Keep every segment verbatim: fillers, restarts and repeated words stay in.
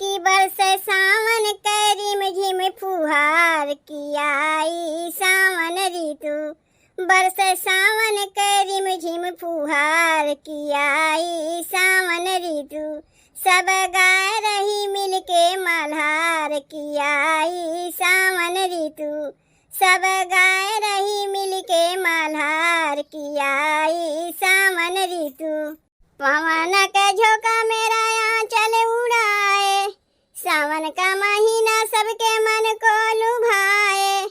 कि बरसे सावन के रिमझिम फुहार, कि आई सावन ऋतु। बरसे सावन के रिमझिम फुहार, कि आई सावन ऋतु। सब गाय रही मिलके मल्हार, कि आई सावन ऋतु। सब गाय रही मिलके मल्हार, कि आई सावन ऋतु। पवन के झोंका मेरा आंचल उड़ाए, सावन का महीना सबके मन को लुभाए।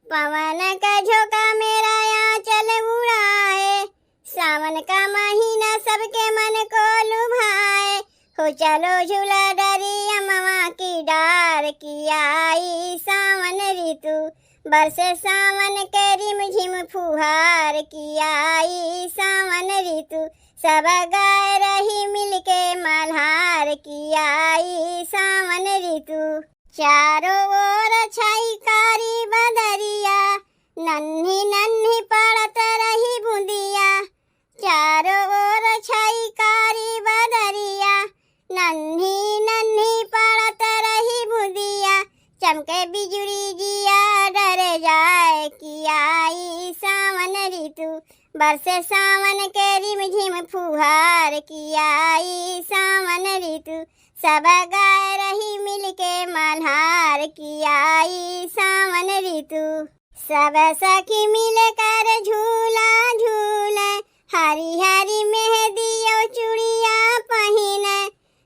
पवन का झोंका मेरा आंचल उड़ाए, सावन का महीना सबके मन को लुभाए। हो चलो झूला डरी अमवा की डार, कि आई सावन ऋतु। बरसे सावन के रिमझिम फुहार, कि आई सावन ऋतु। सब गाय रही मिलके मल्हार, कि आई सावन ऋतु। चारों ओर छाई कारी बदरिया, नन्ही नन्ही पड़त रही बूंदिया। चारों ओर छाई कारी बदरिया, नन्ही नन्ही पड़त रही बूंदिया। चमके बिजुरी जिया डर जाए, कि आई सावन ऋतु। बरसे सावन के रिमझिम फुहार, कि आई सावन ऋतु। सब गाय रही मिलके मल्हार, कि आई सावन ऋतु। सब सखी मिलकर झूला झूले, हरी हरी मेहंदी और चूड़िया पहिने।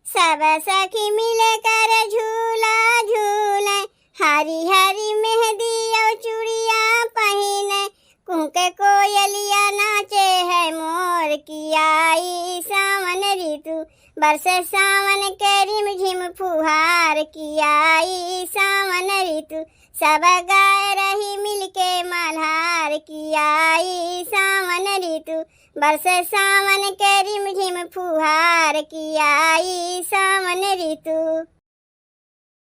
सब सखी मिलकर झूला झूले, हरी हरी मेहंदी और चूड़िया पहिने। कुहके कोयलिया नाचे है मोर, कि आई सावन ऋतु। बरसे सावन के रिमझिम फुहार, कि आई सावन ऋतु। सब गाय रही मिलके मल्हार, कि आई सावन ऋतु। बरसे सावन के रिमझिम फुहार, कि आई सावन ऋतु।